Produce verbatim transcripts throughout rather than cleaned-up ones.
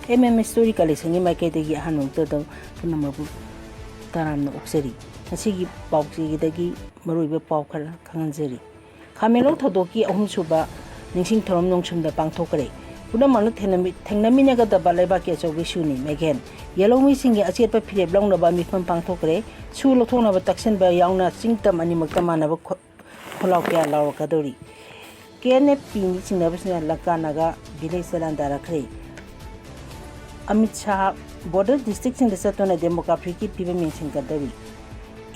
M M story ꯀꯂꯦꯛꯁꯟꯒꯤ ꯃꯥꯏꯀꯩꯗꯒꯤ ꯑꯍꯥꯟꯕ ꯃꯛꯇꯗ ꯄꯨꯝꯅꯃꯛꯄꯨ ꯇꯔꯥꯝꯅ ꯑꯣꯛꯆꯔꯤ꯫ ꯉꯁꯤꯒꯤ ꯄꯥꯎꯆꯦꯒꯤꯗꯒꯤ ꯃꯔꯨꯑꯣꯏꯕ ꯄꯥꯎ ꯈꯔ ꯈꯪꯍꯟꯖꯔꯤ꯫ ꯈꯥꯃꯦꯟꯂꯣꯡ ꯊꯧꯗꯣꯛꯀꯤ ꯑꯍꯨꯝꯁꯨꯕ ꯅꯤꯡꯁꯤꯡ ꯊꯧꯔꯝ ꯅꯣꯡꯁꯨꯝꯗ ꯄꯥꯡꯊꯣꯛꯈ꯭ꯔꯦ꯫ ꯄꯨꯝꯅꯃꯛꯅ ꯊꯦꯡꯅꯃꯤ-, ꯊꯦꯡꯅꯃꯤꯟꯅꯒꯗꯕ ꯂꯩꯕꯥꯛꯀꯤ ꯑꯆꯧꯕ ꯏꯁꯨꯅꯤ꯫ ꯃꯦꯘꯦꯟ ꯌꯦꯜꯍꯧꯃꯤꯁꯤꯡꯒꯤ ꯑꯆꯦꯠꯄ ꯐꯤꯔꯦꯞ ꯂꯧꯅꯕ ꯃꯤꯐꯝ ꯄꯥꯡꯊꯣꯛꯈ꯭ꯔꯦ꯫ ꯁꯨ ꯂꯧꯊꯣꯛꯅꯕ ꯇꯛꯁꯤꯟꯕ ꯌꯥꯎꯅ ꯆꯤꯡ ꯇꯝ ꯑꯅꯤꯃꯛꯇ ꯃꯥꯟꯅꯕ ꯈꯣ-, ꯈꯣꯜꯂꯥꯎ ꯀꯌꯥ ꯂꯥꯎꯔꯛꯀꯗꯧꯔꯤ꯫ ꯀꯦ ꯑꯦꯟ ꯑꯦꯐ ꯄꯤ ꯃꯤ ꯆꯤꯡꯅꯕꯁꯤꯡꯅ ꯂꯪꯀꯥ ꯅꯥꯒꯥ ꯚꯤꯂꯦꯖꯇ ꯂꯥꯟꯗꯥꯔꯛꯈ꯭ꯔꯦ꯫ ꯑꯃꯤꯠ ꯁꯥꯍ ꯕꯣꯔꯗꯔ ꯗꯤꯁꯇ꯭ꯔꯤꯛꯁꯤꯡꯗ ꯆꯠꯇꯨꯅ ꯗꯦꯃꯣꯒ꯭ꯔꯥꯐꯤꯒꯤ ꯐꯤꯕꯝ ꯌꯦꯡꯁꯤꯟꯒꯗꯧꯔꯤ꯫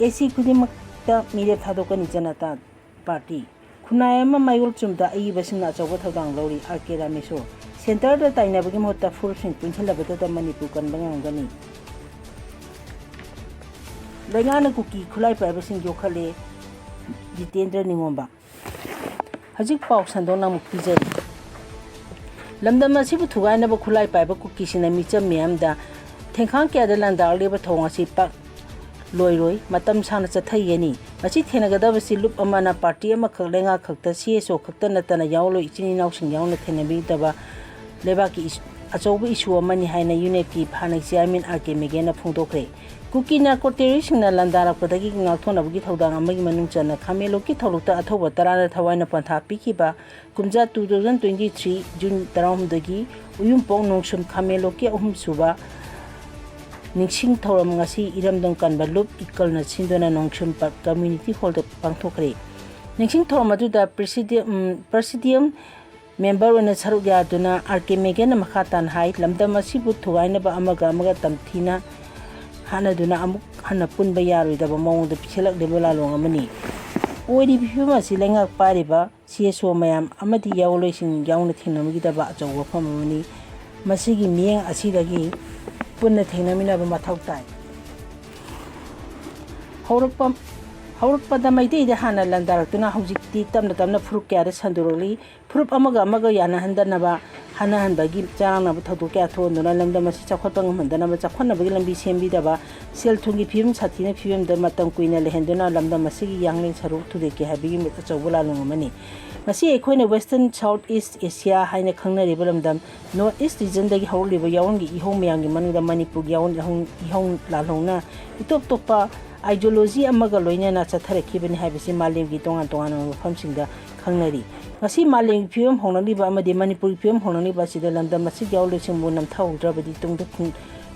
ꯑꯦ ꯁꯤ ꯈꯨꯗꯤꯡꯃꯛꯇ ꯃꯤꯔꯦꯞ ꯊꯥꯗꯣꯛꯀꯅꯤ ꯖꯅꯇꯥ ꯄꯥꯔꯇꯤ꯫ ꯈꯨꯟꯅꯥꯏ ꯑꯃ ꯃꯥꯌꯣꯜ ꯆꯨꯝꯗ ꯑꯏꯕꯁꯤꯡꯅ ꯑꯆꯧꯕ ꯊꯧꯗꯥꯡ ꯂꯧꯔꯤ꯫ ꯑꯥꯔ ꯀꯦ ꯔꯥꯃꯦꯁꯣꯔ꯫ ꯁꯦꯟꯇꯔꯗ ꯇꯥꯏꯅꯕꯒꯤ ꯃꯍꯨꯠꯇ ꯐꯨꯔꯨꯞꯁꯤꯡ ꯄꯨꯟꯁꯤꯜꯂꯕꯗꯇ ꯃꯅꯤꯄꯨꯔ ꯀꯟꯕ ꯉꯝꯒꯅꯤ꯫ ꯂꯩꯉꯥꯛꯅ ꯀꯨꯀꯤ ꯈꯨꯠꯂꯥꯏ ꯄꯥꯏꯕꯁꯤꯡ ꯌꯣꯛꯈꯠꯂꯦ꯫ ꯖꯤꯇꯦꯟꯗ꯭ꯔ ꯅꯤꯉꯣꯝꯕ꯫ ꯍꯧꯖꯤꯛ ꯄꯥꯎ ꯁꯟꯗꯣꯛꯅ ꯑꯃꯨꯛ ꯄꯤꯖꯔꯤ꯫ ꯂꯝꯗꯝ ꯑꯁꯤꯕꯨ ꯊꯨꯒꯥꯏꯅꯕ ꯈꯨꯠꯂꯥꯏ ꯄꯥꯏꯕ ꯀꯨꯀꯤꯁꯤꯡꯅ ꯃꯤꯆꯝ ꯃꯤꯌꯥꯝꯗ ꯊꯦꯡꯈꯥꯡ ꯀꯌꯥꯗ ꯂꯥꯟꯗꯥꯔꯛꯂꯤꯕ ꯊꯧꯑꯣꯡ ꯑꯁꯤ ꯄꯥꯛ ꯂꯣꯏꯔꯣꯏ, ꯃꯇꯝ ꯁꯥꯡꯅ ꯆꯠꯊꯈꯤꯒꯅꯤ꯫ ꯃꯁꯤ ꯊꯦꯡꯅꯒꯗꯕꯁꯤ ꯂꯨꯞ ꯑꯃꯅ ꯄꯥꯔꯇꯤ ꯑꯃꯈꯛ, ꯂꯩꯉꯥꯛ ꯈꯛꯇ, ꯁꯤ ꯑꯦꯁ ꯑꯣ ꯈꯛꯇ ꯅꯠꯇꯅ ꯌꯥꯎꯂꯣꯏ, ꯏꯆꯤꯟ ꯏꯅꯥꯎꯁꯤꯡ ꯌꯥꯎꯅ ꯊꯦꯡꯅꯕꯤꯗꯕ ꯂꯩꯕꯥꯛꯀꯤ ꯏꯁ-, ꯑꯆꯧꯕ ꯏꯁꯨ ꯑꯃꯅꯤ ꯍꯥꯏꯅ ꯌꯨ ꯑꯦꯟ ꯑꯦꯐ ꯇꯤ ꯍꯥꯟꯅꯒꯤ ꯆꯤꯌꯥꯔꯃꯦꯟ ꯑꯥꯔ ꯀꯦ ꯃꯦꯒꯦꯟꯅ ꯐꯣꯡꯗꯣꯛꯈ꯭ꯔꯦ꯫ ꯀꯨꯀꯤ ꯅꯥꯔꯀꯣ ꯇꯦꯔꯣꯔꯤꯁꯁꯤꯡꯅ ꯂꯥꯟꯗꯥꯔꯛꯄꯗꯒꯤ ꯉꯥꯛꯊꯣꯛꯅꯕꯒꯤ ꯊꯧꯗꯥꯡ ꯑꯃꯒꯤ ꯃꯅꯨꯡ ꯆꯟꯅ ꯈꯥꯃꯦꯟꯂꯣꯛꯀꯤ ꯊꯧꯔꯣꯛꯇ ꯑꯊꯧꯕ ꯇꯔꯥꯅ ꯊꯋꯥꯏꯅ ꯄꯣꯟꯊꯥ ꯄꯤꯈꯤꯕ ꯀꯨꯝꯖꯥ two thousand twenty three June ꯇꯔꯥꯍꯨꯝꯗꯣꯏꯒꯤ ꯎꯌꯨꯝꯄꯣꯛ ꯅꯣꯡꯁꯨꯝ ꯈꯥꯃꯦꯟꯂꯣꯛꯀꯤ ꯑꯍꯨꯝꯁꯨꯕ ꯅꯤꯡꯁꯤꯡ ꯊꯧꯔꯝ ꯉꯁꯤ ꯏꯔꯝꯗꯝ ꯀꯟꯕ ꯂꯨꯞ ꯏꯀꯜꯅ ꯁꯤꯟꯗꯨꯅ ꯅꯣꯡꯁꯨꯝ ꯄꯥꯔꯛ ꯀꯝꯃ꯭ꯌꯨꯅꯤꯇꯤ ꯍꯣꯜꯗ ꯄꯥꯡꯊꯣꯛꯈ꯭ꯔꯦ꯫ ꯅꯤꯡꯁꯤꯡ ꯊꯧꯔꯝ ꯑꯗꯨꯗ ꯄ꯭ꯔꯦꯁꯤꯗꯦ-, ꯎꯝ, ꯄ꯭ꯔꯦꯁꯤꯗꯤꯌꯝ ꯃꯦꯝꯕꯔ ꯑꯣꯏꯅ ꯁꯔꯨꯛ ꯌꯥꯗꯨꯅ ꯑꯥꯔ ꯀꯦ ꯃꯦꯒꯦꯟꯅ ꯃꯈꯥ ꯇꯥꯅ ꯍꯥꯏ, ꯂꯝꯗꯝ ꯑꯁꯤꯕꯨ ꯊꯨꯒꯥꯏꯅꯕ ꯑꯃꯒ ꯑꯃꯒ ꯇꯝꯊꯤꯅ ꯍꯥꯠꯅꯗꯨꯅ ꯑꯃꯨꯛ ꯍꯟꯅ ꯄꯨꯟꯕ ꯌꯥꯔꯣꯏꯗꯕ ꯃꯑꯣꯡꯗ ꯄꯤꯁꯤꯜꯂꯛꯂꯤꯕ ꯂꯥꯜꯂꯣꯡ ꯑꯃꯅꯤ꯫ ꯑꯣꯏꯔꯤꯕ ꯐꯤꯕꯝ ꯑꯁꯤ ꯂꯩꯉꯥꯛ ꯄꯥꯏꯔꯤꯕ ꯁꯤ ꯑꯦꯁ ꯑꯣ ꯃꯌꯥꯝ ꯑꯃꯗꯤ ꯌꯥꯑꯣꯟꯂꯣꯏꯁꯤꯡ ꯌꯥꯎꯅ ꯊꯦꯡꯅꯃꯤꯒꯗꯕ ꯑꯆꯧꯕ ꯋꯥꯐꯝ ꯑꯃꯅꯤ꯫ ꯃꯁꯤꯒꯤ ꯃꯤꯠꯌꯦꯡ ꯑꯁꯤꯗꯒꯤ ꯄꯨꯟꯅ ꯊꯦꯡꯅꯃꯤꯟꯅꯕ ꯃꯊꯧ ꯇꯥꯏ꯫ ꯍꯧꯔꯛꯄ, ꯍꯧꯔꯛꯄꯗ ꯃꯩꯇꯩꯗ ꯍꯥꯟꯅ ꯂꯥꯟꯗꯥꯔꯛꯇꯨꯅ ꯍꯧꯖꯤꯛꯇꯤ ꯇꯞꯅ ꯇꯞꯅ ꯐꯨꯔꯨꯞ ꯀꯌꯥꯗ ꯁꯟꯗꯣꯔꯛꯂꯤ꯫ ꯐꯨꯔꯨꯞ ꯑꯃꯒ ꯑꯃꯒ ꯌꯥꯅꯍꯟꯗꯅꯕ, ꯍꯥꯟꯅꯍꯟꯕꯒꯤ ꯆꯔꯥꯡꯅꯕ ꯊꯧꯗꯣꯛ ꯀꯌꯥ ꯊꯣꯛꯍꯟꯗꯨꯅ ꯂꯝꯗꯝ ꯑꯁꯤ ꯆꯥꯎꯈꯠꯄ ꯉꯝꯍꯟꯗꯅꯕ ꯆꯥꯎꯈꯠꯅꯕꯒꯤ ꯂꯝꯕꯤ ꯁꯦꯝꯕꯤꯗꯕ, ꯁꯦꯜ ꯊꯨꯝꯒꯤ ꯐꯤꯕꯝ ꯁꯥꯊꯤꯅ ꯐꯤꯕꯝꯗ ꯃꯇꯝ ꯀꯨꯏꯅ ꯂꯩꯍꯟꯗꯨꯅ ꯂꯝꯗꯝ ꯑꯁꯤꯒꯤ ꯌꯥꯡꯂꯦꯟ ꯁꯔꯨ ꯊꯨꯗꯦꯛꯀꯦ ꯍꯥꯏꯕꯒꯤ ꯑꯆꯧꯕ ꯂꯥꯜꯂꯣꯡ ꯑꯃꯅꯤ꯫ ꯉꯁꯤ ꯑꯩꯈꯣꯏꯅ Western South East Asia ꯍꯥꯏꯅ ꯈꯪꯅꯔꯤꯕ ꯂꯝꯗꯝ North East regionꯗꯒꯤ ꯍꯧꯔꯛꯂꯤꯕ ꯌꯥꯑꯣꯟꯒꯤ ꯏꯍꯧ ꯃꯌꯥꯝꯒꯤ ꯃꯅꯨꯡꯗ ꯃꯅꯤꯄꯨꯔꯒꯤ ꯌꯥꯑꯣꯟ ꯏꯍꯧ, ꯏꯍꯧ ꯂꯥꯜꯍꯧꯅ ꯏꯇꯣꯞ ꯇꯣꯞꯄ ideology ꯑꯃꯒ ꯂꯣꯏꯅꯅ ꯆꯠꯊꯔꯛꯈꯤꯕꯅꯤ ꯍꯥꯏꯕꯁꯤ ꯃꯥꯂꯦꯝꯒꯤ ꯇꯣꯉꯥꯟ ꯇꯣꯉꯥꯟꯕ ꯃꯐꯝꯁꯤꯡꯗ ꯈꯪꯅꯔꯤ꯫ ꯉꯁꯤ ꯃꯥꯂꯦꯝꯒꯤ ꯐꯤꯕꯝ ꯍꯣꯡꯂꯛꯂꯤꯕ ꯑꯃꯗꯤ ꯃꯅꯤꯄꯨꯔꯒꯤ ꯐꯤꯕꯝ ꯍꯣꯡꯂꯛꯂꯤꯕ ꯑꯁꯤꯗ ꯂꯝꯗꯝ ꯑꯁꯤꯒꯤ ꯌꯥꯑꯣꯟꯂꯣꯏꯁꯤꯡꯕꯨ ꯅꯝꯊꯍꯧꯗ꯭ꯔꯕꯗꯤ ꯇꯨꯡꯗ ꯈꯨ-,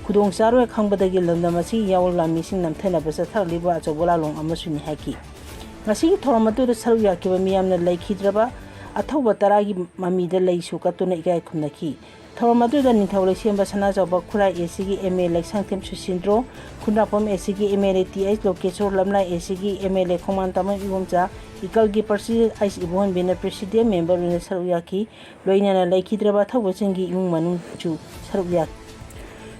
ꯈꯨꯗꯣꯡ ꯆꯥꯔꯣꯏ ꯈꯪꯕꯗꯒꯤ ꯂꯝꯗꯝ ꯑꯁꯤꯒꯤ ꯌꯥꯑꯣꯟ ꯂꯥꯟꯃꯤꯁꯤꯡ ꯅꯝꯊꯅꯕ ꯆꯠꯊꯔꯛꯂꯤꯕ ꯑꯆꯧꯕ ꯂꯥꯂꯣꯡ ꯑꯃꯁꯨꯅꯤ ꯍꯥꯏꯈꯤ꯫ ꯉꯁꯤꯒꯤ ꯊꯧꯔꯝ ꯑꯗꯨꯗ ꯁꯔꯨꯛ ꯌꯥꯈꯤꯕ ꯃꯤꯌꯥꯝꯅ ꯂꯩꯈꯤꯗ꯭ꯔꯕ ꯑꯊꯧꯕ ꯇꯔꯥꯒꯤ ꯃꯃꯤꯗ ꯂꯩꯁꯨ ꯀꯠꯇꯨꯅ ꯏꯀꯥꯏ ꯈꯨꯝꯅꯈꯤ꯫ ꯊꯧꯔꯝ ꯑꯗꯨꯗ ꯅꯤꯡꯊꯧ ꯂꯩꯁꯦꯝꯕ ꯁꯅꯥꯖꯥꯎꯕ ꯈꯨꯔꯥꯏ ACꯒꯤ MLA ꯂꯩꯁꯥꯡꯊꯦꯝ ꯁꯨꯁꯤꯟꯗ꯭ꯔꯣ, ꯈꯨꯟꯗ꯭ꯔꯥꯛꯄꯝ ACꯒꯤ MLA Th ꯂꯣꯀꯦꯁꯣꯔ, ꯂꯝꯂꯥꯏ ACꯒꯤ MLA ꯈꯣꯡꯃꯥꯟ ꯇꯥꯃꯣ ꯏꯕꯣꯝꯆꯥ, ꯏꯀꯜꯒꯤ President ꯑꯩꯁ ꯏꯕꯣꯍꯟꯕꯤꯅ President Member ꯑꯣꯏꯅ ꯁꯔꯨꯛ ꯌꯥꯈꯤ꯫ ꯂꯣꯏꯅꯅ ꯂꯩꯈꯤꯗ꯭ꯔꯕ ꯑꯊꯧꯕꯁꯤꯡꯒꯤ ꯏꯃꯨꯡ ꯃꯅꯨꯡꯁꯨ ꯁꯔꯨꯛ ꯌꯥꯈꯤ꯫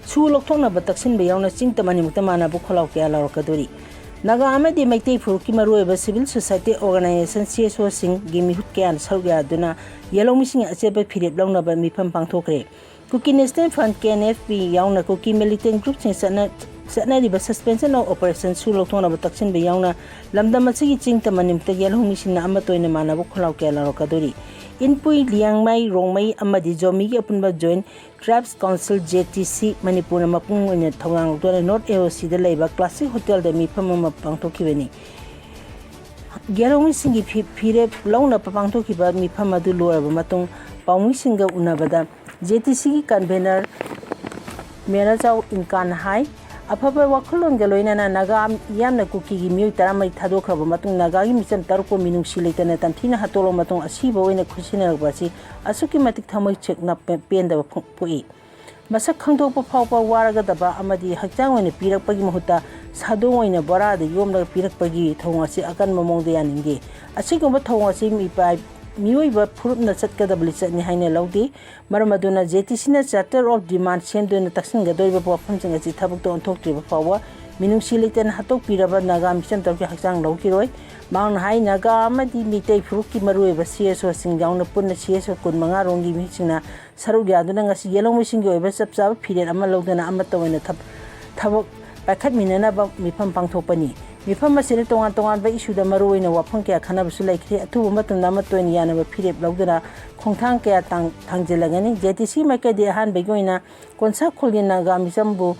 ꯁꯨ ꯂꯧꯊꯣꯛꯅꯕ ꯇꯛꯁꯤꯟꯕ ꯌꯥꯎꯅ ꯆꯤꯡ ꯇꯝ ꯑꯅꯤꯃꯛꯇ ꯃꯥꯟꯅꯕ ꯈꯣꯜꯂꯥꯎ ꯀꯌꯥ ꯂꯥꯎꯔꯛꯀꯗꯣꯔꯤ꯫ ꯅꯥꯒꯥ ꯑꯃꯗꯤ ꯃꯩꯇꯩ ꯐꯨꯔꯨꯞꯀꯤ ꯃꯔꯨꯑꯣꯏꯕ civil society organization, CSOꯁꯤꯡꯒꯤ ꯃꯤꯍꯨꯠ ꯀꯌꯥꯅ ꯁꯔꯨꯛ ꯌꯥꯗꯨꯅ ꯌꯦꯜꯍꯧꯃꯤꯁꯤꯡꯒꯤ ꯑꯆꯦꯠꯄ ꯐꯤꯔꯦꯞ ꯂꯧꯅꯕ ꯃꯤꯐꯝ ꯄꯥꯡꯊꯣꯛꯈ꯭ꯔꯦ꯫ Kuki National Front, KNFP ꯌꯥꯎꯅ ꯀꯨꯀꯤ militant groupꯁꯤꯡ ꯆꯠꯅ-, ꯆꯠꯅꯔꯤꯕ suspension of operation ꯁꯨ ꯂꯧꯊꯣꯛꯅꯕ ꯇꯛꯁꯤꯟꯕ ꯌꯥꯎꯅ ꯂꯝꯗꯝ ꯑꯁꯤꯒꯤ ꯆꯤꯡ ꯇꯝ ꯑꯅꯤꯃꯛꯇ ꯌꯦꯜꯍꯧꯃꯤꯁꯤꯡꯅ ꯑꯃꯠꯇ ꯑꯣꯏꯅ ꯃꯥꯟꯅꯕ ꯈꯣꯜꯂꯥꯎ ꯀꯌꯥ ꯂꯥꯎꯔꯛꯀꯗꯣꯔꯤ꯫ ꯏꯟꯄꯨꯏ, ꯂꯤꯌꯥꯡꯃꯩ, ꯔꯣꯡꯃꯩ ꯑꯃꯗꯤ ꯖꯣꯃꯤꯒꯤ ꯑꯄꯨꯟꯕ Joint Tribes Council, JTC, ꯃꯅꯤꯄꯨꯔꯅ ꯃꯄꯨꯡ ꯑꯣꯏꯅ ꯊꯧꯗꯥꯡ ꯂꯧꯗꯨꯅ North AOCꯗ ꯂꯩꯕ Classic Hotelꯗ ꯃꯤꯐꯝ ꯑꯃ ꯄꯥꯡꯊꯣꯛꯈꯤꯕꯅꯤ꯫ ꯌꯦꯜꯍꯧꯃꯤꯁꯤꯡꯒꯤ ꯐꯤ-, ꯐꯤꯔꯦꯞ ꯂꯧꯅꯕ ꯄꯥꯡꯊꯣꯛꯈꯤꯕ ꯃꯤꯐꯝ ꯑꯗꯨ ꯂꯣꯏꯔꯕ ꯃꯇꯨꯡ ꯄꯥꯎꯃꯤꯁꯤꯡꯒ ꯎꯅꯕꯗ JTCꯒꯤ convener ꯃꯦꯔꯥꯖꯥꯎ ꯏꯟꯀꯥꯟ ꯍꯥꯏ, ꯑꯐꯕ ꯋꯥꯈꯜꯂꯣꯟꯒ ꯂꯣꯏꯅꯅ ꯅꯥꯒꯥ ꯃꯤꯌꯥꯝꯅ ꯀꯨꯀꯤꯒꯤ ꯃꯤꯑꯣꯏ ꯇꯔꯥꯃꯔꯤ ꯊꯥꯗꯣꯛꯈ꯭ꯔꯕ ꯃꯇꯨꯡ ꯅꯥꯒꯥꯒꯤ ꯃꯤꯆꯝ ꯇꯔꯨꯛꯄꯨ ꯃꯤꯅꯨꯡꯁꯤ ꯂꯩꯇꯅ ꯇꯝꯊꯤꯅ ꯍꯥꯠꯇꯣꯛꯂꯕ ꯃꯇꯨꯡ ꯑꯁꯤꯕ ꯑꯣꯏꯅ ꯈꯨꯠꯁꯤꯟꯅꯔꯛꯄ ꯑꯁꯤ ꯑꯁꯨꯛꯀꯤ ꯃꯇꯤꯛ ꯊꯃꯣꯏ ꯁꯦꯡꯅ ꯄꯦ-, ꯄꯦꯟꯗꯕ ꯐꯣꯡ-, ꯄꯣꯛꯏ꯫ ꯃꯁꯛ ꯈꯪꯗꯣꯛꯄ ꯐꯥꯎꯕ ꯋꯥꯔꯒꯗꯕ ꯑꯃꯗꯤ ꯍꯛꯆꯥꯡ ꯑꯣꯏꯅ ꯄꯤꯔꯛꯄꯒꯤ ꯃꯍꯨꯠꯇ ꯁꯥꯗꯣꯡ ꯑꯣꯏꯅ ꯕꯣꯔꯥꯗ ꯌꯣꯝꯂꯒ ꯄꯤꯔꯛꯄꯒꯤ ꯊꯧꯑꯣꯡ ꯑꯁꯤ ꯑꯀꯟꯕ ꯃꯑꯣꯡꯗ ꯌꯥꯅꯤꯡꯗꯦ꯫ ꯑꯁꯤꯒꯨꯝꯕ ꯊꯧꯑꯣꯡ ꯑꯁꯤ ꯃꯤꯄꯥꯏ-, ꯃꯤꯑꯣꯏꯕ ꯐꯨꯔꯨꯞꯅ ꯆꯠꯀꯗꯕ ꯂꯤꯆꯠꯅꯤ ꯍꯥꯏꯅ ꯂꯧꯗꯦ꯫ ꯃꯔꯝ ꯑꯗꯨꯅ JTCꯅ Charter of Demand ꯁꯦꯝꯗꯨꯅ ꯇꯛꯁꯤꯟꯒꯗꯧꯔꯤꯕ ꯋꯥꯐꯝꯁꯤꯡ ꯑꯁꯤ ꯊꯕꯛꯇ ꯑꯣꯟꯊꯣꯛꯇ꯭ꯔꯤꯕ ꯐꯥꯎꯕ ꯃꯤꯅꯨꯡꯁꯤ ꯂꯩꯇꯅ ꯍꯥꯠꯇꯣꯛꯄꯤꯔꯕ ꯅꯥꯒꯥ ꯃꯤꯆꯝ ꯇꯔꯨꯛꯀꯤ ꯍꯛꯆꯥꯡ ꯂꯧꯈꯤꯔꯣꯏ꯫ ꯃꯍꯥꯛꯅ ꯍꯥꯏ, ꯅꯥꯒꯥ ꯑꯃꯗꯤ ꯃꯤꯇꯩ ꯐꯨꯔꯨꯞꯀꯤ ꯃꯔꯨꯑꯣꯏꯕ CSOꯁꯤꯡ ꯌꯥꯎꯅ ꯄꯨꯟꯅ CSO ꯀꯨꯟꯃꯉꯥ ꯔꯣꯝꯒꯤ ꯃꯤꯁꯤꯡꯅ ꯁꯔꯨꯛ ꯌꯥꯗꯨꯅ ꯉꯁꯤ ꯌꯦꯜꯍꯧꯃꯤꯁꯤꯡꯒꯤ ꯑꯣꯏꯕ ꯆꯞ ꯆꯥꯕ ꯐꯤꯔꯦꯞ ꯑꯃ ꯂꯧꯗꯨꯅ ꯑꯃꯠꯇ ꯑꯣꯏꯅ ꯊꯕ-, ꯊꯕꯛ ꯄꯥꯏꯈꯠꯃꯤꯟꯅꯅꯕ ꯃꯤꯐꯝ ꯄꯥꯡꯊꯣꯛꯄꯅꯤ꯫ ꯃꯤꯐꯝ ꯑꯁꯤꯗ ꯇꯣꯉꯥꯟ ꯇꯣꯉꯥꯟꯕ ꯏꯁꯨꯗ ꯃꯔꯨꯑꯣꯏꯅ ꯋꯥꯐꯝ ꯀꯌꯥ ꯈꯟꯅꯕꯁꯨ ꯂꯩꯈ꯭ꯔꯦ꯫ ꯑꯊꯨꯕ ꯃꯇꯝꯗ ꯑꯃꯠꯇ ꯑꯣꯏꯅ ꯌꯥꯅꯕ ꯐꯤꯔꯦꯞ ꯂꯧꯗꯨꯅ ꯈꯣꯡꯊꯥꯡ ꯀꯌꯥ ꯇꯥꯡ-, ꯊꯥꯡꯖꯤꯜꯂꯒꯅꯤ꯫ ꯖꯦ ꯇꯤ ꯁꯤ ꯃꯥꯏꯀꯩꯗꯒꯤ ꯑꯍꯥꯟꯕꯒꯤ ꯑꯣꯏꯅ ꯀꯣꯟꯁꯥ ꯈꯨꯜꯒꯤ ꯅꯥꯒꯥ ꯃꯤꯆꯝꯕꯨ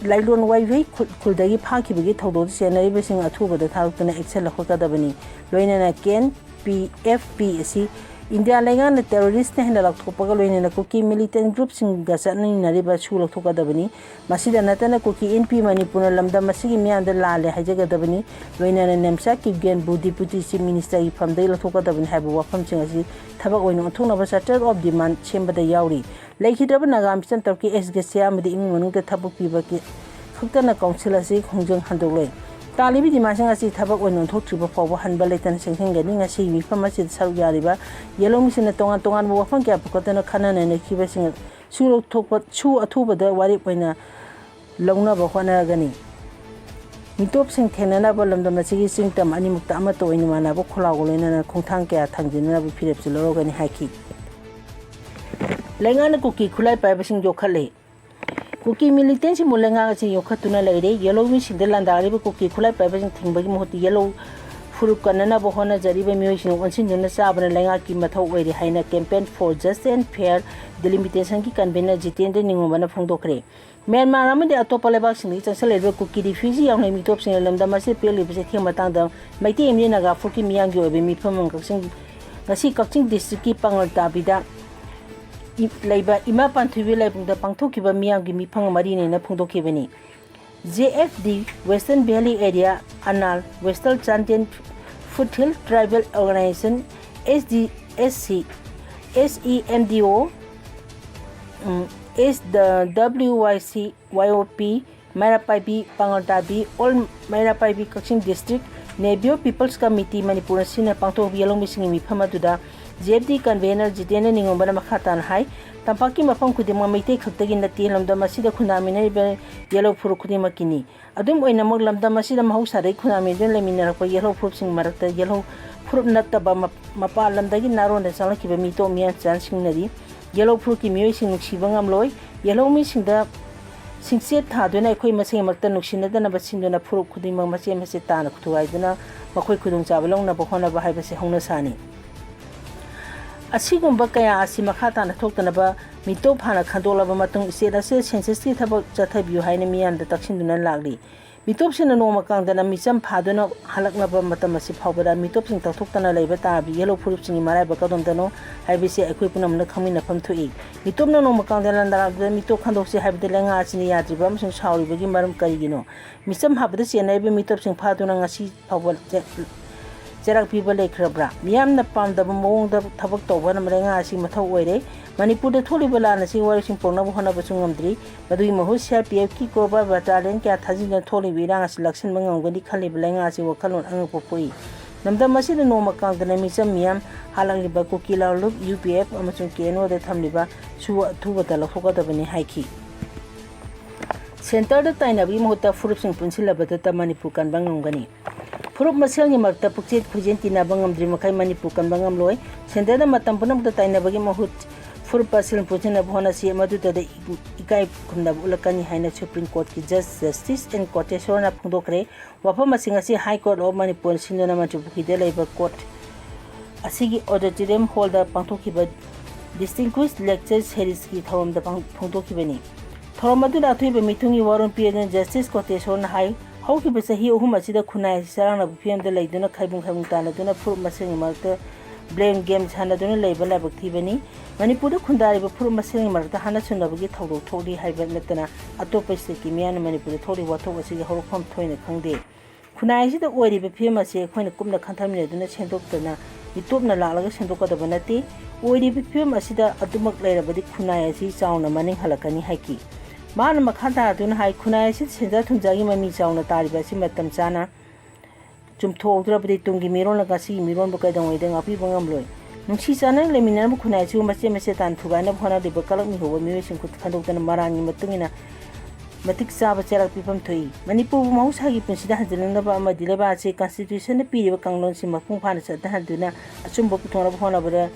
ꯂꯥꯏꯂꯣꯟ ꯋꯥꯏꯋꯦ ꯈꯨ-, ꯈꯨꯜꯗꯒꯤ ꯐꯥꯈꯤꯕꯒꯤ ꯊꯧꯗꯣꯛꯇ ꯆꯦꯟꯅꯔꯤꯕꯁꯤꯡ ꯑꯊꯨꯕꯗ ꯊꯥꯗꯣꯛꯇꯨꯅ action ꯂꯧꯈꯠꯀꯗꯕꯅꯤ꯫ ꯂꯣꯏꯅꯅ ꯀꯦꯟ ꯄꯤ ꯑꯦꯐ ꯄꯤ ꯑꯁꯤ ꯏꯟꯗꯤꯌꯥ ꯂꯩꯉꯥꯛꯅ terroristꯅꯤ ꯍꯥꯏꯅ ꯂꯥꯎꯊꯣꯛꯄꯒ ꯂꯣꯏꯅꯅ ꯀꯨꯀꯤ militant groupꯁꯤꯡꯒ ꯆꯠꯃꯤꯟꯅꯔꯤꯕ ꯁꯨ ꯂꯧꯊꯣꯛꯀꯗꯕꯅꯤ꯫ ꯃꯁꯤꯗ ꯅꯠꯇꯅ ꯀꯨꯀꯤ ꯏꯟ ꯄꯤ ꯃꯅꯤꯄꯨꯔꯅ ꯂꯝꯗꯝ ꯑꯁꯤꯒꯤ ꯃꯤꯌꯥꯝꯗ ꯂꯥꯜꯂꯦ ꯍꯥꯏꯖꯒꯗꯕꯅꯤ꯫ ꯂꯣꯏꯅꯅ ꯅꯦꯝꯆꯥ ꯀꯤꯞꯒꯦꯟꯕꯨ Deputy Chief Ministerꯒꯤ ꯐꯝꯗꯒꯤ ꯂꯧꯊꯣꯛꯀꯗꯕꯅꯤ ꯍꯥꯏꯕ ꯋꯥꯐꯝꯁꯤꯡ ꯑꯁꯤ ꯊꯕꯛ ꯑꯣꯏꯅ ꯑꯣꯟꯊꯣꯛꯅꯕ charter of demand ꯁꯦꯝꯕꯗ ꯌꯥꯎꯔꯤ꯫ ꯂꯩꯈꯤꯗ꯭ꯔꯕ ꯅꯥꯒꯥ ꯃꯤꯆꯝ ꯇꯔꯨꯛꯀꯤ ex gratia ꯑꯃꯗꯤ ꯏꯃꯨꯡ ꯃꯅꯨꯡꯗ ꯊꯕꯛ ꯄꯤꯕꯒꯤ ꯈꯛꯇꯅ council ꯑꯁꯤ ꯈꯣꯡꯖꯪ ꯍꯟꯗꯣꯛꯂꯦ꯫ ꯇꯥꯜꯂꯤꯕ demandꯁꯤꯡ ꯑꯁꯤ ꯊꯕꯛ ꯑꯣꯏꯅ ꯑꯣꯟꯊꯣꯛꯇ꯭ꯔꯤꯕ ꯐꯥꯎꯕ ꯍꯟꯕ ꯂꯩꯇꯅ ꯆꯦꯟꯁꯤꯟꯒꯅꯤ꯫ ꯉꯁꯤꯒꯤ ꯃꯤꯐꯝ ꯑꯁꯤꯗ ꯁꯔꯨꯛ ꯌꯥꯔꯤꯕ ꯌꯦꯜꯍꯧꯃꯤꯁꯤꯡꯅ ꯇꯣꯉꯥꯟ ꯇꯣꯉꯥꯟꯕ ꯋꯥꯐꯝ ꯀꯌꯥ ꯄꯨꯈꯠꯇꯨꯅ ꯈꯟꯅ ꯅꯩꯅꯈꯤꯕꯁꯤꯡ ꯁꯨ ꯂꯧꯊꯣꯛꯄ, ꯁꯨ ꯑꯊꯨꯕꯗ ꯋꯥꯔꯦꯞ ꯑꯣꯏꯅ ꯂꯧꯅꯕ ꯍꯣꯠꯅꯔꯒꯅꯤ꯫ ꯃꯤꯇꯣꯞꯁꯤꯡ ꯊꯦꯡꯅꯅꯕ ꯂꯝꯗꯝ ꯑꯁꯤꯒꯤ ꯆꯤꯡ ꯇꯝ ꯑꯅꯤꯃꯛꯇ ꯑꯃꯠꯇ ꯑꯣꯏꯅ ꯃꯥꯟꯅꯕ ꯈꯣꯜꯂꯥꯎꯒ ꯂꯣꯏꯅꯅ ꯈꯣꯡꯊꯥꯡ ꯀꯌꯥ ꯊꯥꯡꯖꯤꯟꯅꯅꯕ ꯐꯤꯔꯦꯞꯁꯨ ꯂꯧꯔꯒꯅꯤ ꯍꯥꯏꯈꯤ꯫ ꯂꯩꯉꯥꯛꯅ ꯀꯨꯀꯤ ꯈꯨꯠꯂꯥꯏ ꯄꯥꯏꯕꯁꯤꯡ ꯌꯣꯛꯈꯠꯂꯦ꯫ ꯀꯨꯀꯤ militantꯁꯤꯡꯕꯨ ꯂꯩꯉꯥꯛ ꯑꯁꯤ ꯌꯣꯛꯈꯠꯇꯨꯅ ꯂꯩꯔꯦ꯫ ꯌꯦꯜꯍꯧꯃꯤꯁꯤꯡꯗ ꯂꯥꯟꯗꯥꯔꯤꯕ ꯀꯨꯀꯤ ꯈꯨꯠꯂꯥꯏ ꯄꯥꯏꯕꯁꯤꯡ ꯊꯤꯡꯕꯒꯤ ꯃꯍꯨꯠꯇ ꯌꯦꯜꯍꯧ ꯐꯨꯔꯨꯞ ꯀꯟꯅꯅꯕ ꯍꯣꯠꯅꯖꯔꯤꯕ ꯃꯤꯑꯣꯏꯁꯤꯡ ꯑꯣꯟꯁꯤꯟꯗꯨꯅ ꯆꯥꯕꯅ ꯂꯩꯉꯥꯛꯀꯤ ꯃꯊꯧ ꯑꯣꯏꯔꯦ ꯍꯥꯏꯅ Campaign for Just and Fair Delimitationꯒꯤ convener ꯖꯤꯇꯦꯟꯗ꯭ꯔ ꯅꯤꯉꯣꯝꯕꯅ ꯐꯣꯡꯗꯣꯛꯈ꯭ꯔꯦ꯫ ꯃ꯭ꯌꯥꯟꯃꯥꯔ ꯑꯃꯗꯤ ꯑꯇꯣꯞꯄ ꯂꯩꯕꯥꯛꯁꯤꯡꯗꯒꯤ ꯆꯪꯁꯤꯜꯂꯛꯂꯤꯕ ꯀꯨꯀꯤ refugee ꯌꯥꯎꯅ ꯃꯤꯇꯣꯞꯁꯤꯡꯅ ꯂꯝꯗꯝ ꯑꯁꯤꯗ ꯄꯤꯔꯛꯂꯤꯕ ꯆꯩꯊꯦꯡ ꯃꯇꯥꯡꯗ ꯃꯩꯇꯩ ꯑꯃꯗꯤ ꯅꯥꯒꯥ ꯐꯨꯔꯨꯞꯀꯤ ꯃꯤꯌꯥꯝꯒꯤ ꯑꯣꯏꯕ ꯃꯤꯐꯝ ꯑꯃ ꯀꯛꯆꯤꯡ, ꯉꯁꯤ ꯀꯛꯆꯤꯡ districtꯀꯤ ꯄꯥꯉꯜ ꯇꯥꯕꯤꯗ ꯏ-, ꯂꯩꯕ ꯏꯃꯥ ꯄꯥꯟꯊꯣꯏꯕꯤ ꯂꯥꯏꯕꯨꯡꯗ ꯄꯥꯡꯊꯣꯛꯈꯤꯕ ꯃꯤꯌꯥꯝꯒꯤ ꯃꯤꯐꯝ ꯃꯔꯤꯅꯦꯅ ꯐꯣꯡꯗꯣꯛꯈꯤꯕꯅꯤ꯫ J F D Western Valley Area, Anal, Western Chandel Foothill Tribal Organization, S D S C, S E M D O, ꯎꯝ, S W Y C, Y O P, ꯃꯩꯔꯥ ꯄꯥꯏꯕꯤ, ꯄꯥꯉꯜ ꯇꯥꯕꯤ, All ꯃꯩꯔꯥ ꯄꯥꯏꯕꯤ ꯀꯛꯆꯤꯡ district, Neibyo People's Committee Manipur ꯑꯁꯤꯅ ꯄꯥꯡꯊꯣꯛꯄ ꯌꯦꯜꯍꯧꯃꯤꯁꯤꯡꯒꯤ ꯃꯤꯐꯝ ꯑꯗꯨꯗ J F D convener Jitendra ꯅꯤꯉꯣꯝꯕꯅ ꯃꯈꯥ ꯇꯥꯅ ꯍꯥꯏ, ꯇꯝꯄꯥꯛꯀꯤ ꯃꯐꯝ ꯈꯨꯗꯤꯡꯃꯛ ꯃꯩꯇꯩ ꯈꯛꯇꯒꯤ ꯅꯠꯇꯦ, ꯂꯝꯗꯝ ꯑꯁꯤꯗ ꯈꯨꯟꯗꯥꯃꯤꯟꯅꯔꯤꯕ ꯌꯦꯜꯍꯧ ꯐꯨꯔꯨꯞ ꯈꯨꯗꯤꯡꯃꯛꯀꯤꯅꯤ꯫ ꯑꯗꯨꯝ ꯑꯣꯏꯅꯃꯛ, ꯂꯝꯗꯝ ꯑꯁꯤꯗ ꯃꯍꯧꯁꯥꯗꯒꯤ ꯈꯨꯟꯗꯥꯃꯤꯟꯅꯗꯨꯅ ꯂꯩꯃꯤꯟꯅꯔꯛꯄ ꯌꯦꯜꯍꯧ ꯐꯨꯔꯨꯞꯁꯤꯡ ꯃꯔꯛꯇ ꯌꯦꯜꯍꯧ ꯐꯨꯔꯨꯞ ꯅꯠꯇꯕ ꯃ-, ꯃꯄꯥꯟ ꯂꯝꯗꯒꯤ ꯅꯥꯔꯣꯟꯗ ꯆꯪꯂꯛꯈꯤꯕ ꯃꯤꯇꯣꯞ ꯃꯤꯌꯥꯟꯆꯥꯟꯁꯤꯡꯅꯗꯤ ꯌꯦꯜꯍꯧ ꯐꯨꯔꯨꯞꯀꯤ ꯃꯤꯑꯣꯏꯁꯤꯡ ꯅꯨꯡꯁꯤꯕ ꯉꯝꯂꯣꯏ꯫ ꯌꯦꯜꯍꯧ ꯃꯤꯁꯤꯡꯗ ꯁꯤꯡꯆꯦꯠ ꯊꯥꯗꯨꯅ ꯑꯩꯈꯣꯏ ꯃꯁꯦꯟꯃꯛꯇ ꯅꯨꯡꯁꯤꯅꯗꯅꯕ ꯁꯤꯟꯗꯨꯅ ꯐꯨꯔꯨꯞ ꯈꯨꯗꯤꯡꯃꯛ ꯃꯆꯦꯠ ꯃꯆꯦꯠ ꯇꯥꯅ ꯊꯨꯒꯥꯏꯗꯨꯅ ꯃꯈꯣꯏ ꯈꯨꯗꯣꯡꯆꯥꯕ ꯂꯧꯅꯕ ꯍꯣꯠꯅꯕ ꯍꯥꯏꯕꯁꯤ ꯍꯧꯅꯁꯥꯅꯤ꯫ ꯑꯁꯤꯒꯨꯝꯕ ꯀꯌꯥ ꯑꯁꯤ ꯃꯈꯥ ꯇꯥꯅ ꯊꯣꯛꯇꯅꯕ ꯃꯤꯇꯣꯞ ꯍꯥꯟꯅ ꯈꯟꯗꯣꯛꯂꯕ ꯃꯇꯨꯡ state ꯑꯁꯤꯗ census-ꯀꯤ ꯊꯕꯛ ꯆꯠꯊꯕꯤꯌꯨ ꯍꯥꯏꯅ ꯃꯤꯌꯥꯝꯗ ꯇꯛꯁꯤꯟꯗꯨꯅ ꯂꯥꯛꯂꯤ꯫ ꯃꯤꯇꯣꯞꯁꯤꯡꯅ ꯅꯣꯡꯃ ꯀꯥꯡꯗꯅ ꯃꯤꯆꯝ ꯐꯥꯗꯨꯅ ꯍꯜꯂꯛꯂꯕ ꯃꯇꯝ ꯑꯁꯤ ꯐꯥꯎꯕꯗ ꯃꯤꯇꯣꯞꯁꯤꯡ ꯇꯛꯊꯣꯛꯇꯅ ꯂꯩꯕ ꯇꯥꯔꯕꯗꯤ yellow ꯐꯨꯔꯨꯞꯁꯤꯡꯒꯤ ꯃꯔꯥꯏꯕꯛ ꯀꯗꯣꯝꯗꯅꯣ ꯍꯥꯏꯕꯁꯤ ꯑꯩꯈꯣꯏ ꯄꯨꯝꯅꯃꯛꯅ ꯈꯪꯃꯤꯟꯅꯐꯝ ꯊꯣꯛꯏ꯫ ꯃꯤꯇꯣꯞꯅ ꯅꯣꯡꯃ ꯀꯥꯡꯗꯅ ꯂꯥꯟꯗꯥꯔꯛꯄꯗ ꯃꯤꯇꯣꯞ ꯈꯟꯗꯣꯛꯁꯤ ꯍꯥꯏꯕꯗ ꯂꯩꯉꯥꯛ ꯑꯁꯤꯅ ꯌꯥꯗ꯭ꯔꯤꯕ ꯑꯃꯁꯨꯡ ꯁꯥꯎꯔꯤꯕꯒꯤ ꯃꯔꯝ ꯀꯔꯤꯒꯤꯅꯣ? ꯃꯤꯆꯝ ꯍꯥꯠꯄꯗ ꯆꯦꯟꯅꯔꯤꯕ ꯃꯤꯇꯣꯞꯁꯤꯡ ꯐꯥꯗꯨꯅ ꯉꯁꯤ ꯐꯥꯎꯕ ꯆꯦ-, ꯆꯩꯔꯥꯛ ꯄꯤꯕ ꯂꯩꯈ꯭ꯔꯕ꯭ꯔꯥ? ꯃꯤꯌꯥꯝꯅ ꯄꯥꯝꯗꯕ ꯃꯑꯣꯡꯗ ꯊꯕꯛ ꯇꯧꯕꯅ ꯂꯩꯉꯥꯛ ꯑꯁꯤ ꯃꯊꯧ ꯑꯣꯏꯔꯦ꯫ ꯃꯅꯤꯄꯨꯔꯗ ꯊꯣꯛꯂꯤꯕ ꯂꯥꯟ ꯑꯁꯤ ꯋꯥꯔꯣꯏꯁꯤꯟ ꯄꯨꯔꯛꯅꯕ ꯍꯣꯠꯅꯕꯁꯨ ꯉꯝꯗ꯭ꯔꯤ꯫ ꯃꯗꯨꯒꯤ ꯃꯍꯨꯠ C R P F-ꯀꯤ cobra battalion ꯀꯌꯥ ꯊꯥꯖꯤꯟꯗꯨꯅ ꯊꯣꯛꯂꯤꯕ ꯏꯔꯥꯡ ꯑꯁꯤ ꯂꯥꯛꯁꯤꯟꯕ ꯉꯝꯒꯅꯤ ꯈꯜꯂꯤꯕ ꯂꯩꯉꯥꯛ ꯑꯁꯤ ꯋꯥꯈꯜꯂꯣꯟ ꯑꯉꯛꯄ ꯄꯣꯛꯏ꯫ ꯂꯝꯗꯝ ꯑꯁꯤꯗ ꯅꯣꯡꯃ ꯀꯥꯡꯗꯅ ꯃꯤꯆꯝ ꯃꯤꯌꯥꯝ ꯍꯥꯠꯂꯛꯂꯤꯕ ꯀꯨꯀꯤ ꯂꯥꯂꯨꯞ, U P F ꯑꯃꯁꯨꯡ K N O-ꯗ ꯊꯝꯂꯤꯕ ꯁꯨ ꯑꯊꯨꯕꯗ ꯂꯧꯊꯣꯛꯀꯗꯕꯅꯤ ꯍꯥꯏꯈꯤ꯫ Centre-ꯗ ꯇꯥꯏꯅꯕꯒꯤ ꯃꯍꯨꯠꯇ ꯐꯨꯔꯨꯞꯁꯤꯡ ꯄꯨꯟꯁꯤꯜꯂꯕꯗꯇ ꯃꯅꯤꯄꯨꯔ ꯀꯟꯕ ꯉꯝꯒꯅꯤ꯫ ꯐꯨꯔꯨꯞ ꯃꯁꯦꯜꯒꯤ ꯃꯔꯛꯇ ꯄꯨꯛꯆꯦꯜ ꯈꯣꯏꯖꯦꯜ ꯇꯤꯟꯅꯕ ꯉꯝꯗ꯭ꯔꯤ ꯃꯈꯩ ꯃꯅꯤꯄꯨꯔ ꯀꯟꯕ ꯉꯝꯂꯣꯏ꯫ Centre-ꯗ ꯃꯇꯝ ꯄꯨꯝꯅꯃꯛꯇ ꯇꯥꯏꯅꯕꯒꯤ ꯃꯍꯨꯠ ꯐꯨꯔꯨꯞ ꯃꯁꯦꯜ ꯄꯨꯟꯁꯤꯟꯅꯕ ꯍꯣꯠꯅꯁꯤ, ꯃꯗꯨꯗꯗ ꯏ-, ꯏꯀꯥꯏ ꯈꯨꯝꯅꯕ ꯎꯠꯂꯛꯀꯅꯤ ꯍꯥꯏꯅ Supreme Court-ꯀꯤ Judge Justice N Koteswar-ꯅ ꯐꯣꯡꯗꯣꯛꯈ꯭ꯔꯦ꯫ ꯋꯥꯐꯝ ꯑꯁꯤꯡ ꯑꯁꯤ High Court of Manipur ꯁꯤꯟꯗꯨꯅ ꯃꯟꯇ꯭ꯔꯤ ꯄꯨꯈ꯭ꯔꯤꯗ ꯂꯩꯕ court ꯑꯁꯤꯒꯤ auditorium hall-ꯗ ꯄꯥꯡꯊꯣꯛꯈꯤꯕ Distinguished Lecture Series-ꯀꯤ ꯊꯧꯔꯝꯗ ꯄꯥꯡ-, ꯐꯣꯡꯗꯣꯛꯈꯤꯕꯅꯤ꯫ ꯊꯧꯔꯝ ꯑꯗꯨꯗ ꯑꯊꯣꯏꯕ ꯃꯤꯊꯨꯡꯒꯤ ꯋꯥꯔꯣꯜ ꯄꯤꯔꯗꯨꯅ Justice Koteswar-ꯅ ꯍꯥꯏ, ꯍꯧꯈꯤꯕ ꯆꯍꯤ ꯑꯍꯨꯝ ꯑꯁꯤꯗ ꯈꯨꯟꯅꯥꯏ ꯑꯁꯤ ꯆꯔꯥꯡꯅꯕ ꯐꯤꯕꯝꯗ ꯂꯩꯗꯨꯅ ꯈꯥꯏꯕꯨꯡ ꯈꯥꯏꯕꯨꯡ ꯇꯥꯅꯗꯨꯅ ꯐꯨꯔꯨꯞ ꯃꯁꯦꯜꯒꯤ ꯃꯔꯛꯇ blame game ꯁꯥꯟꯅꯗꯨꯅ ꯂꯩꯕ ꯂꯥꯏꯕꯛ ꯊꯤꯕꯅꯤ꯫ ꯃꯅꯤꯄꯨꯔꯗ ꯈꯨꯟꯗꯥꯔꯤꯕ ꯐꯨꯔꯨꯞ ꯃꯁꯦꯜꯒꯤ ꯃꯔꯛꯇ ꯍꯥꯠꯅ ꯁꯨꯅꯕꯒꯤ ꯊꯧꯗꯣꯛ ꯊꯣꯛꯂꯤ ꯍꯥꯏꯕ ꯅꯠꯇꯅ ꯑꯇꯣꯞꯄ state-ꯀꯤ ꯃꯤꯌꯥꯝꯅ ꯃꯅꯤꯄꯨꯔꯗ ꯊꯣꯛꯂꯤꯕ ꯋꯥꯊꯣꯛ ꯑꯁꯤꯒꯤ ꯍꯧꯔꯛꯐꯝ ꯊꯣꯏꯅ ꯈꯪꯗꯦ꯫ ꯈꯨꯟꯅꯥꯏ ꯑꯁꯤꯗ ꯑꯣꯏꯔꯤꯕ ꯐꯤꯕꯝ ꯑꯁꯤ ꯑꯩꯈꯣꯏꯅ ꯀꯨꯞꯅ ꯈꯟꯊꯃꯤꯟꯅꯗꯨꯅ ꯁꯦꯝꯗꯣꯛꯇꯅ ꯃꯤꯇꯣꯞꯅ ꯂꯥꯛꯂꯒ ꯁꯦꯝꯗꯣꯛꯀꯗꯕ ꯅꯠꯇꯦ꯫ ꯑꯣꯏꯔꯤꯕ ꯐꯤꯕꯝ ꯑꯁꯤꯗ ꯑꯗꯨꯃꯛ ꯂꯩꯔꯕꯗꯤ ꯈꯨꯟꯅꯥꯏ ꯑꯁꯤ ꯆꯥꯎꯅ ꯃꯅꯤꯡ ꯍꯜꯂꯛꯀꯅꯤ ꯍꯥꯏꯈꯤ꯫ ꯃꯍꯥꯛꯅ ꯃꯈꯥ ꯇꯥꯗꯨꯅ ꯍꯥꯏ, ꯈꯨꯟꯅꯥꯏ ꯑꯁꯤꯗ ꯁꯦꯟꯖꯥ ꯊꯨꯝꯖꯥꯒꯤ ꯃꯃꯤ ꯆꯥꯎꯅ ꯇꯥꯔꯤꯕ ꯑꯁꯤ ꯃꯇꯝ ꯆꯥꯅ ꯆꯨꯝꯊꯣꯛꯍꯧꯗ꯭ꯔꯕꯗꯤ ꯇꯨꯡꯒꯤ ꯃꯤꯔꯣꯜꯅ ꯉꯁꯤꯒꯤ ꯃꯤꯔꯣꯟꯕꯨ ꯀꯩꯗꯧꯉꯩꯗ ꯉꯥꯛꯄꯤꯕ ꯉꯝꯂꯣꯏ꯫ ꯅꯨꯡꯁꯤ ꯆꯥꯟꯅꯅ ꯂꯩꯃꯤꯟꯅꯔꯝꯕ ꯈꯨꯟꯅꯥꯏ ꯑꯁꯤꯕꯨ ꯃꯆꯦꯠ ꯃꯆꯦꯠ ꯇꯥꯅ ꯊꯨꯒꯥꯏꯅꯕ ꯍꯣꯠꯅꯔꯤꯕ ꯀꯂꯛ ꯃꯤꯍꯧꯕ ꯃꯤꯑꯣꯏꯁꯤꯡ ꯈꯨꯠ ꯈꯟꯗꯣꯛꯇꯅ ꯃꯔꯥꯟꯒꯤ ꯃꯇꯨꯡ ꯏꯟꯅ ꯃꯇꯤꯛ ꯆꯥꯕ ꯆꯩꯔꯥꯛ ꯄꯤꯐꯝ ꯊꯣꯛꯏ꯫ ꯃꯅꯤꯄꯨꯔꯕꯨ ꯃꯍꯧꯁꯥꯒꯤ ꯄꯨꯟꯁꯤꯗ ꯍꯟꯖꯤꯜꯂꯛꯅꯕ ꯑꯃꯗꯤ ꯂꯩꯕꯥꯛ ꯑꯁꯤ constitution-ꯅ ꯄꯤꯔꯤꯕ ꯀꯥꯡꯂꯣꯟꯁꯤꯡ ꯃꯄꯨꯡ ꯐꯥꯅ ꯆꯠꯊꯍꯟꯗꯨꯅ ꯑꯆꯨꯝꯕ ꯄꯨꯊꯣꯛꯅꯕ ꯍꯣꯠꯅꯕꯗ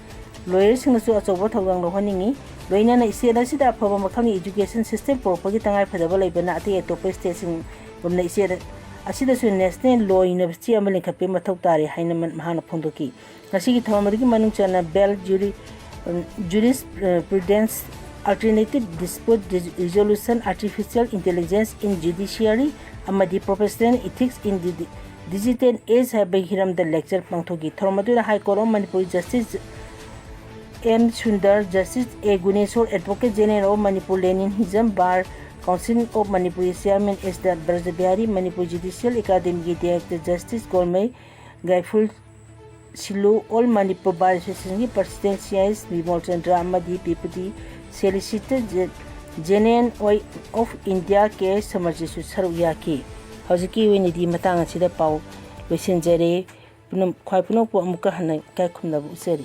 ꯂꯣꯌꯔꯁꯤꯡꯅꯁꯨ ꯑꯆꯧꯕ ꯊꯧꯗꯥꯡ ꯂꯧꯍꯟꯅꯤꯡꯏ꯫ ꯂꯣꯏꯅꯅ state ꯑꯁꯤꯗ ꯑꯐꯕ ꯃꯈꯜꯒꯤ education system ꯄꯨꯔꯛꯄꯒꯤ ꯇꯉꯥꯏꯐꯗꯕ ꯂꯩꯕꯅ ꯑꯇꯩ ꯑꯇꯣꯞꯄ stateꯁꯤꯡꯒꯨꯝꯅ state ꯑꯁꯤꯗꯁꯨ national law university ꯑꯃ ꯂꯤꯡꯈꯠꯄꯒꯤ ꯃꯊꯧ ꯇꯥꯔꯤ ꯍꯥꯏꯅ ꯃ-, ꯃꯍꯥꯛꯅ ꯐꯣꯡꯗꯣꯛꯈꯤ꯫ ꯉꯁꯤꯒꯤ ꯊꯧꯔꯝ ꯑꯗꯨꯒꯤ ꯃꯅꯨꯡ ꯆꯟꯅ bail, juri-, um, jurisprudence, alternative dispute resolution, artificial intelligence in judiciary ꯑꯃꯗꯤ professional ethics in the digital age ꯍꯥꯏꯕ ꯍꯤꯔꯝꯗ lecture ꯄꯥꯡꯊꯣꯛꯈꯤ꯫ ꯊꯧꯔꯝ ꯑꯗꯨꯗ High Court of Manipur Justice M Sundar, Justice A Guneswar, Advocate General of Manipur, Lenin Hijam, Bar Council of Manipur Chairman S Brajabihari, Manipur Judicial Academyꯒꯤ Director Justice Golmei Gaiful Silu, All Manipur Bar Associationꯒꯤ President C I S Bimal Chandra ꯑꯃꯗꯤ Deputy Solicitor General of India K Samarjitꯁꯨ ꯁꯔꯨꯛ ꯌꯥꯈꯤ꯫ ꯍꯧꯖꯤꯛꯀꯤ ꯑꯣꯏꯅꯗꯤ ꯃꯇꯥꯡ ꯑꯁꯤꯗ ꯄꯥꯎ ꯂꯣꯏꯁꯤꯟꯖꯔꯦ꯫ ꯄꯨꯝꯅꯝ-, ꯈ꯭ꯋꯥꯏ ꯄꯨꯝꯅꯃꯛꯄꯨ ꯑꯃꯨꯛꯀ ꯍꯟꯅ ꯏꯀꯥꯏ ꯈꯨꯝꯅꯕ ꯎꯠꯆꯔꯤ꯫